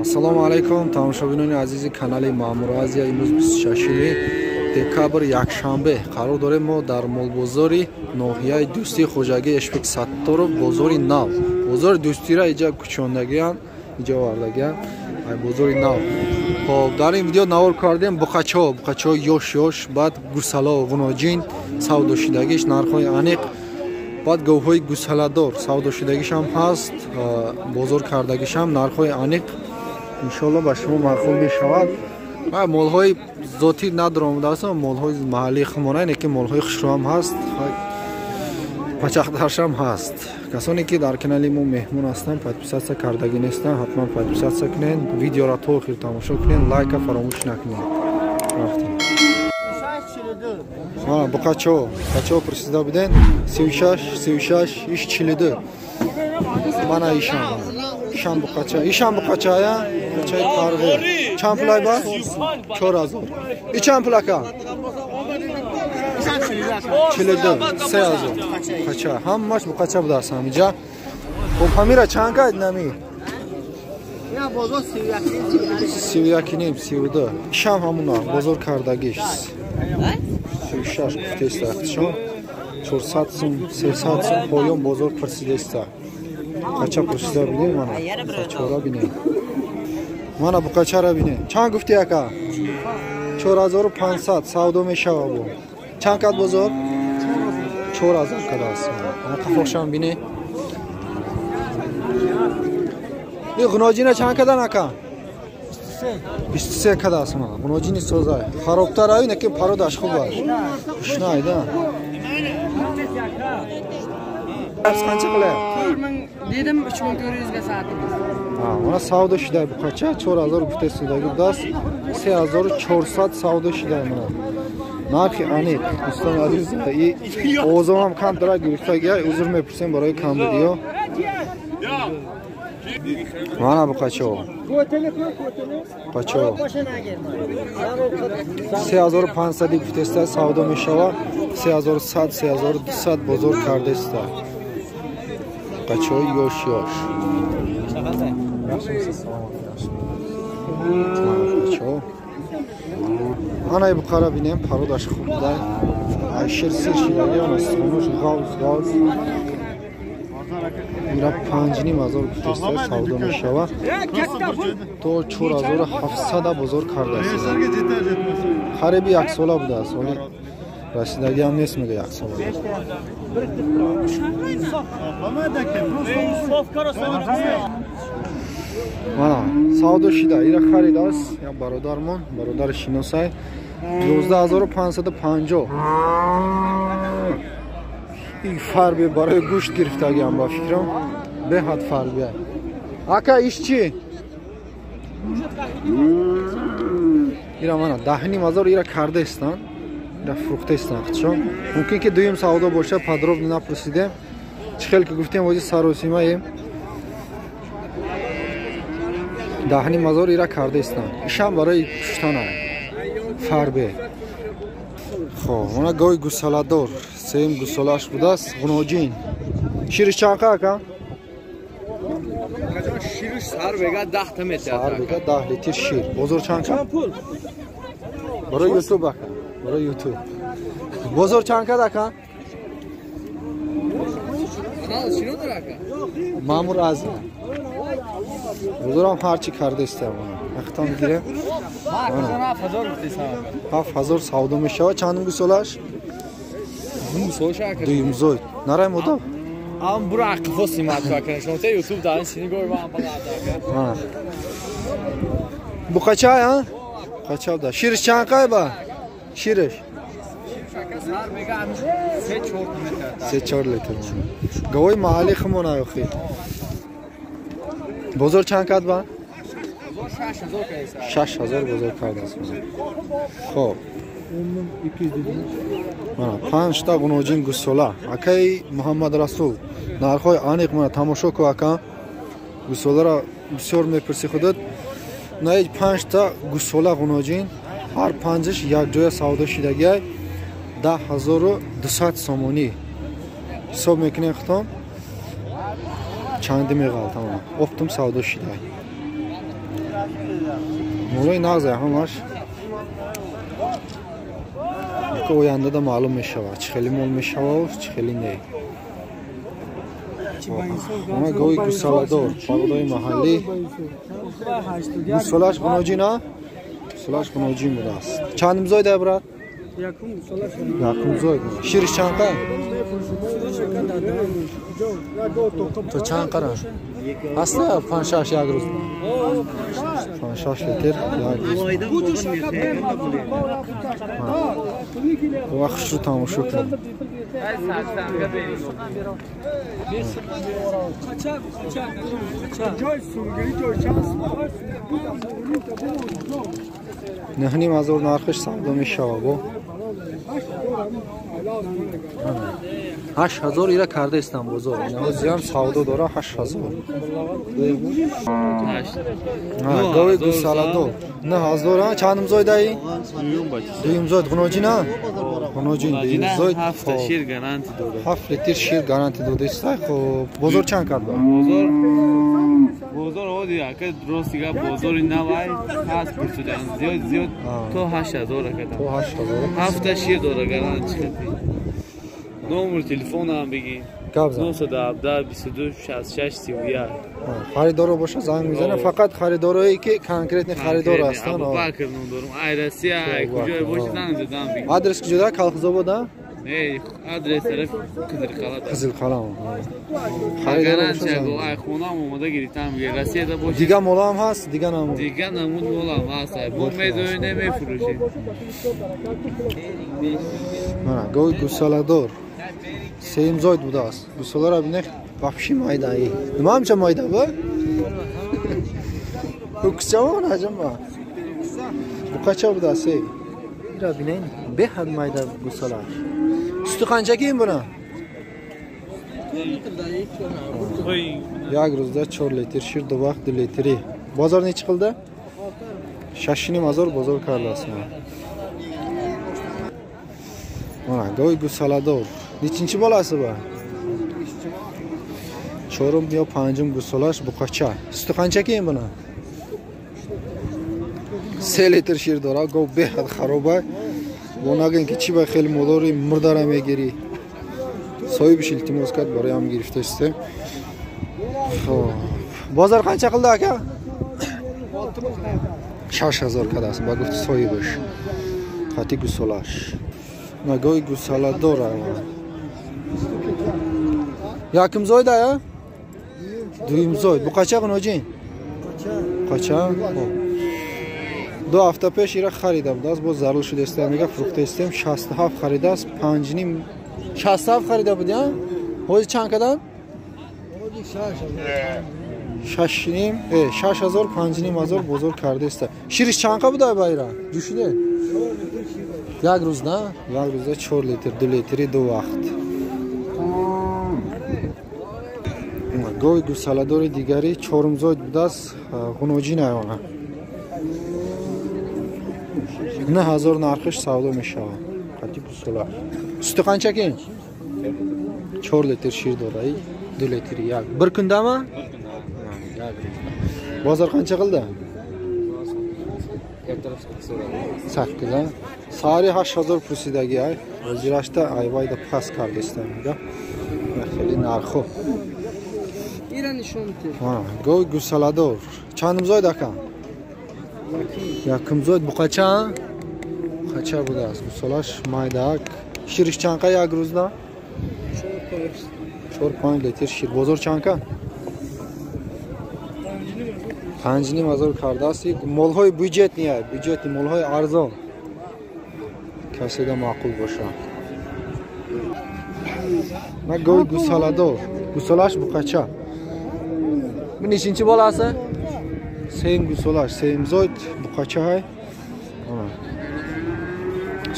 Ассалому алайкум тамошобинони азизи канали Маъмур Азия. Имрӯз 26 декабр, якшанбе, қарор дорем мо дар молбозори ноҳияи Дӯстии хоҷагии Эшбек Сатторов, бозори нав. Бозори Дӯстира иҷа кӯчондагиян, иҷа овардагиян, ай бозори нав. Хоб, дар ин видео навор кардем буқачо, буқачо ёш ёш, баъд гусало, ғуноҷин савдошидагиш, нархҳои аниқ, баъд говҳои гусаладор савдошидагишам ҳаст, бозор кардагишам, нархҳои аниқ. Иншоалло ба шумо маъқул мешавад. Ва молҳои зотӣ надоромадааст, молҳои маҳаллии хумона, не ки молҳои хушрӯам ҳаст, пачахдаршам ҳаст. Касоне ки дар канали мо меҳмон ҳастанд, подписаться кардагӣ нестанд, ҳатман подписаться кунед, видеоро то охир тамошо кунед, лайка фаромӯш накунед. Рафтем. Ана буқачо, буқачо пурсида буден, 36, 36, иш 42. Мана ишам. Ишам буқача, ишам буқача я? Буқачаи парве. Чанд пулай ба? 4000. И чанд пул ака? 42, 3000. Буқача. Ҳамаш буқача будааст ҳамиҷа. Хоб, ҳамира чанд кайд нами? 31,5, 32. Ишам ҳамуна бозор кардагиш. 36 гуфтеста ахтишон. 400 сум, 300 сум поён бозор пурсидеста. Буқача пурсида бинем, мана буқачаро бинем. Мана буқачаро бинем. Чанд гуфти ака? 4500 савдо мешава бо. Чанд кад бозор? 4000 кад аст. Ана қафоқшам бине. И ғуноҷина чанд кадан ака? 23 кад аст мана. Ғуноҷини созай. Харобтар ай, не ки пародаш хуб аст. Шунай да. Qancha qilyapti? 4000 dedim, 3400 ga sotdim. Ha, mana savdo shiday buqacha 4000 guftasидagi будааст, 3400 savdo shiday mana. Нархи аниқ, дӯстони азиз, и овозам камтара гирифтагия, узр мепурсем барои камбудиё. Мана буқачо. Буқачо. 3500 гуфтеста савдо мешава, 3100, 3200 бозор кардеста. Буқачои ёш ёш. Буқачо. Анаи буқара бинем, пародаш хуб буда. Ай шир сир шидаги, ана суханаш ғавз ғавз. Ира 5500 гуфтеста савдо мешава. То 4700 бозор кардааст. Хариби як сола будааст, вале расидагӣ ҳам нест, мега як сола. Мана савдо шида, ира харидааст як бародармон, бародари шиносай, 11550. Ин фарбе барои гӯшт гирифтагиам ба фикрам, беҳад фарбе. Ака, иш чӣ? Ира мана 10500 ира кардаистанд, ира фурӯхтаистанд худшон. Мумкин ки дуюм савдо боша, подробно напурсидем. Чӣ хел ки гуфтем, ози саросимаем. 10500 ира кардаистанд. Ишам барои куштана фарбе. Хоб, она гови гусаладор, сеюм гусолааш будааст, ғуноҷин. Шириш чанд қа ака? Шириш сар бега 10 та метр. Сар бега 10 литр шир. Бозор чанд қа? Барои YouTube ака. Барои YouTube. Бозор чанд кад ака? Маъмур Азия. Бозорам ҳарчи кардаиста. Вақтам гирем. 7000 савдо мешава. Чандум гусолаш? Дуюм зой. Нарай модав? Ам бура ақифо симат кунам. Шумо те YouTube дар ин сини гой ман бада ака. Буқача, а? Буқача да. Шириш чанд қай ба? Шириш. 3-4 литр. Говои маҳалли хумона охи. Бозор чанд кад ба? 6000 бозор кардааст. Хоб. Мана 5 та ғуноҷин гусола. Акаи Муҳаммад Расул. Нархҳои аниқ мана тамошо ку ака. Гусоларо бисёр мепурсӣ худат. На 5 та гусола ғуноҷин, ҳар панҷаш якҷоя савдо шидагиай 10200 сомонӣ. Ҳисоб мекунем худтон. Чанди меғалтам. Оптом савдо шидай. Молои нағзе ҳамаш. Ки ояндада маълум мешавад, чӣ хеле мол мешавад, чӣ хеле не. Ана гови гусаладор, пародаи маҳаллӣ. Гусолаш ғуноҷин, а? Гусолаш ғуноҷин будааст. Чандум зоид ай брат? Якум зоид. Шириш чанд қа? То чанд қара? Аста 5-6 як рӯз. 5-6 литр як рӯз. Ва хушрӯ тамошо кунем. Нӯҳним ҳазор нархиш савдо мешавад бо. 8000 ира карда истам бозор. Инҳозиам савдо дора 8000. Гови гусаладор 9000. Чандум зоид ай? Дуюм зоид. Ғуноҷин, а? Ғуноҷин дуюм зоид. 7 шир гаранти дода. 7 литр шир гаранти дода истай. Хоб, бозор чанд кард? Бозор оди ака рости гап бозори навай ҳаст пурсидан зиёд зиёд то 8000 акада. То 8000. 7 шир дора гаранти хати. Номер телефонам бигин. 917 22 66 31. Харидоро боша занг мезанад. Фақат харидорое ки конкретни харидор ҳастанд. Абубакр ном дорум. Ай Россия, ай куҷое боши занг задан бигин. Адрес куҷода? Колхозобода? Не, адрес тараф Қизилқала. Қизилқала. Харидор ай хонам омода гирифтам. Россияда боши. Дига молам ҳаст, дига намуд. Дига намуд молам ҳаст. Мо медонем, намефурӯшем. Мана гови гусаладор. Сеюм зоид будааст. Гусоларо бинех вообще майдаи. Нима ҳамча майда бу? Ҳуксчамон аҷаба. Буқача будааст эй? Ира бинен беҳад майда гусолаш. Суту қанча ки ин буна? Як рӯзда 4 литр шир, ду вақт 2 литри. Бозор нечи қилди? 6,5 ҳазор бозор кардааст. Мана гови гусаладор. Нечинчи болasi bu? Чорум ё панҷум гусолаш буқача. Суту қанча ки ин буна? 3 литр шир дора. Гов беҳад хароба. Бо нагӯем ки чӣ ба хеле молори мурдара мегирӣ. Соҳибиш илтимос кард, барои ҳам гирифта истем. Хоб. Бозор қанча қилди ака? 6000 кардааст ба гуфти соҳибаш. Хати гусолаш. Нагои гусаладор. Якум зоид ая? Дуюм зоид. Буқача ғуноҷин? Буқача. Ду ҳафта пеш ира харида будааст, боз зарур шуда иста, мега фурӯхта истем. 67 харидааст, 5,5 67 харида буд, я? Ҳозир чанд кадан? 6,5, 6000, 5,5 ҳазор бозор карда иста. Шириш чанд қа буда ба ира? Ҷӯшиде? Як рӯз, на? Як рӯза 4 литр, 2 литри ду вақт. Гови гусаладори дигари чорум зоид будааст, ғуноҷин айвона. 9000 нархиш савдо мешавад. Қати гусола. Суту қанча ки? 4 литр шир дора, 2 литри як. Bir kundami? Bozor qancha qildi? 8, а? Сари 8000 пурсидаги ай. Ҳозирашта айвайда пас карда мега. Хеле нархо. Гови гусаладор. Чандум зоид ака? Якум зоид. Буқача? Буқача будааст. Гусолаш майдаак. Шириш чанд қа як рӯзда? 4-5 литр шир. Бозор чанд ка? 5,5 ҳазор кардааст. Молҳои бюджетни, бюджетни, молҳои арзон. Каседа маъқул боша. На гови гусаладор. Гусолаш буқача. Бу нечинчи болasi? Сеюм гусолаш, сеюм зоид буқача ҳай.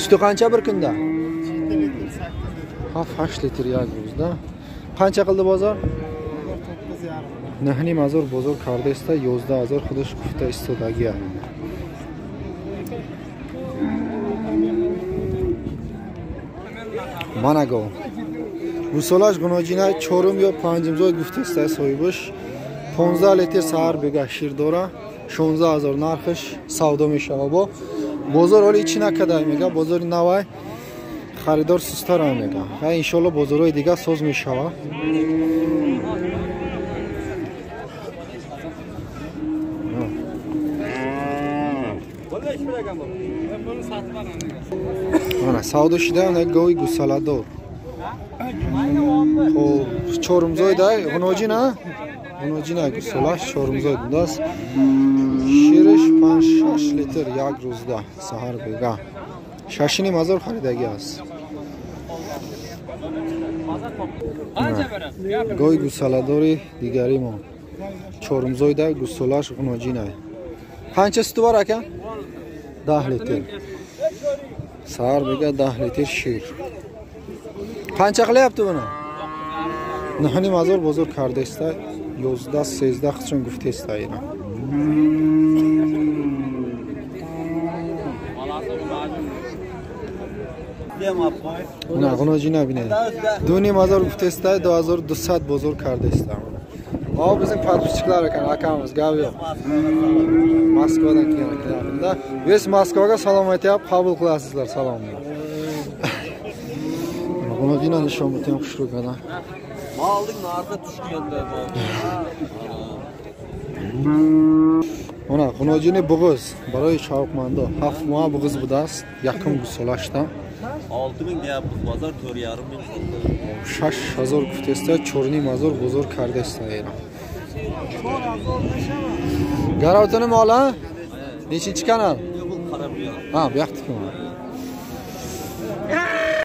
Suti qancha bir kunda? 7-8 litr як рӯзда. Qancha qildi bozor? 9,5 ҳазор бозор карда иста, 11 000 худаш гуфта истодаги. Мана гов. Гусолаш гуноҷина чорум ё панҷум зоид гуфта иста соҳибаш. 15 литр саҳар бега шир дора. 16 000 нархаш савдо мешава. Бо бозор ҳоли чӣ накарда мега, бозори навай харидор сустара мега. Ха, иншоалло бозорҳои дига соз мешава. Ана савдо шида гови гусаладор. Хоб, чорумзой дай ғуноҷин, а ғуноҷин гусолаш чорумзой будааст. Шириш 5-6 литр як рӯзда, саҳар бега. 6,5 ҳазор харидагӣ аст. Гови гусаладори дигаримон чорумзойда, гусолаш ғуноҷинай. Қанча суту бар, ака? 10 литр саҳар бега, 10 литр шир. Қанча qilyapti buni? 9,5 ҳазор бозор кардаиста, 11, 13 чун гуфтеста ина. На, ғуноҷина бинед, 2,5 ҳазор гуфтеста, 2200 бозор кардаиста. О, bizim подписчик лар ekan, akamiz, gap yo'q. Moskvadan kelgan ekan. Весь Moskvaga salom aytyapti, qabul qilasizlar salomni. Ғуноҷина nishon bitgan xushro'y kada. Molning narxi tushganda. Mana ғуноҷини буғуз барои шавқмандо, 7 моҳ буғуз будааст, якум гусолашда. 6000 deyapmiz, bozor 4,5 ming sotdi. 6000 гуфтеста, 4,5 ҳазор бозор кардаиста ира. Garovtini moli? Nechinchi kanal? Bu qarab bu yoq. Ha, bu yoqdiki.